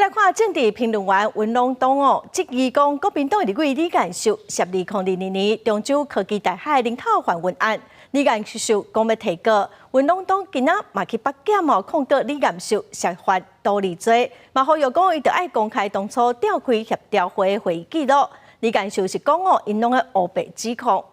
來看政治評論員溫朗東哦，質疑講國民黨立委李彥秀涉2002年中州科技大學人口販運案，李彥秀講欲提告，溫朗東今仔嘛去北檢哦，控告李彥秀涉犯圖利罪，嘛呼籲講伊著愛公開當初召開協調會會議記錄。李彥秀是講哦，𪜶攏咧烏白指控。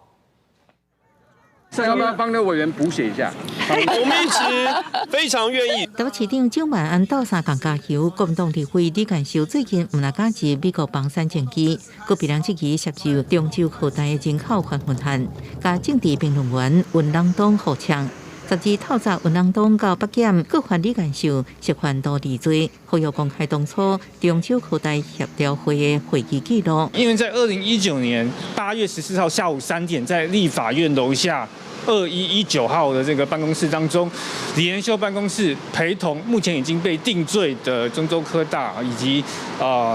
要不要幫那委員補寫一下？我們一直非常願意。台北市長蔣萬安鬥相共加油，國民黨立委李彥秀最近毋但敢入美國房產證據，閣被人質疑涉入中州科大的人口販運案，共政治評論員溫朗東互嗆。12透早溫朗東到北檢告發李彥秀涉犯圖利罪，呼籲公開當初中州科大協調會的會議記錄。因為在2019年8月14號下午3點，在立法院樓下2119號的這個辦公室當中，李彥秀辦公室陪同目前已經被定罪的中州科大以及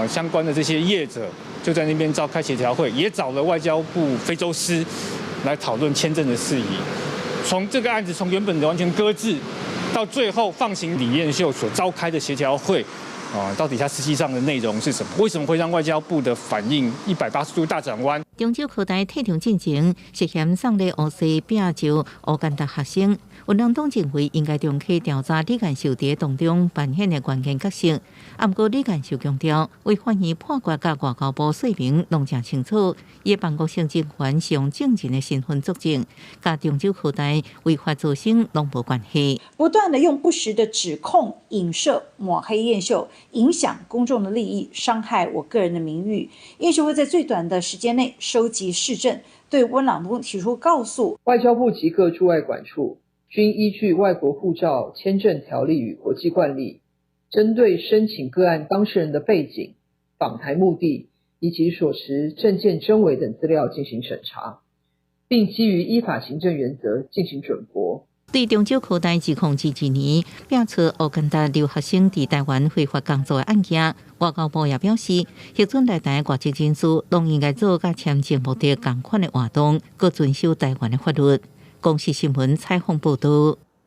相關的這些業者，就在那邊召開協調會，也找了外交部非洲司來討論簽證的事宜。從這個案子從原本的完全擱置，到最後放行李彥秀所召開的協調會，啊，到底它實際上的內容是什麼？為什麼會讓外交部的反應180度大轉彎？中州科大退場進前涉嫌送禮烏西餅招烏干達學生，溫朗東認為應該重啟調查李彥秀佇當中扮演的關鍵角色。啊，毋過李彥秀強調，為法院判決佮外交部說明攏誠清楚，伊的辦公室人員是用證人的身份作證，佮中州科大違法招生攏無關係。不斷的用不實的指控、影射、抹黑彥秀，影響公眾的利益，傷害我個人的名譽。彥秀會在最短的時間內收集事證，對溫朗東提出告訴。外交部及各駐外館處均依據外國護照簽證條例與國際慣例，針對申請個案當事人的背景、訪台目的以及所持證件真偽等資料進行審查，並基於依法行政原則進行准駁。對中州科大2022年摒除烏干達留學生佇台灣非法工作的案件，外交部也表示，核准來台外籍人士攏應該做佮簽證目的仝款的活動，閣遵守台灣的法律。公視新聞採訪報導。